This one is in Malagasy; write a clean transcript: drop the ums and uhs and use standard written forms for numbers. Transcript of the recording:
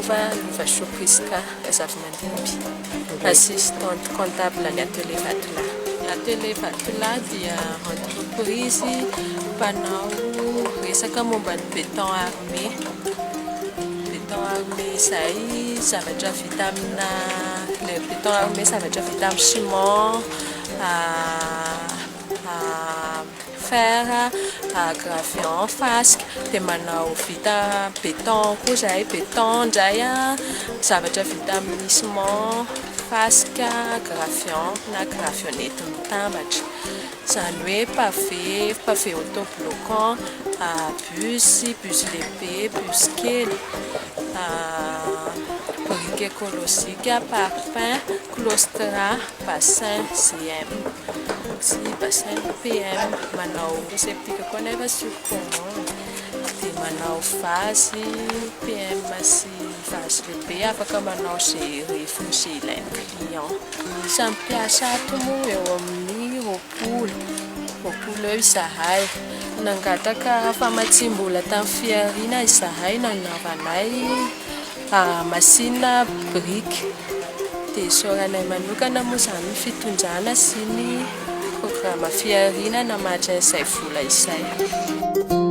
Lova, Lovasoa Prisca Razafimandimby, assistante comptable ny Atelier Vatolahy. Atelier Vatolahy dia entreprise mpanao resaka momba ny béton armé. Béton armé izay zavatra vita amina, ilay béton armé zavatra vita amin'ny ciment, fer, gravion, fasika, dia manao vita béton koa izahay, béton indray zavatra vita amin'ny ciment, fasika, gravion na gravionnette mitambatra, izany hoe pavé, pavé autobloquant, bus, bus lehibe, bus kely, brique écologique, parpaing, claustra, bassin GM sy bassin PM, manao septique koa nefa sur commande, dia manao vase PM sy vase lehibe, afaka manao izay refiny izay ilain'ny client. Ny isan'ny mpiasa ato moa eo amin'ny 20, 20 eo izahay. Nangataka famatsiam-bola tamin'ny fihariana izahay nanaovanay machine brique. Dia isaoranay manokana moa izany ny fitondrana sy ny programa fihariana namatsy an'izay vola izay.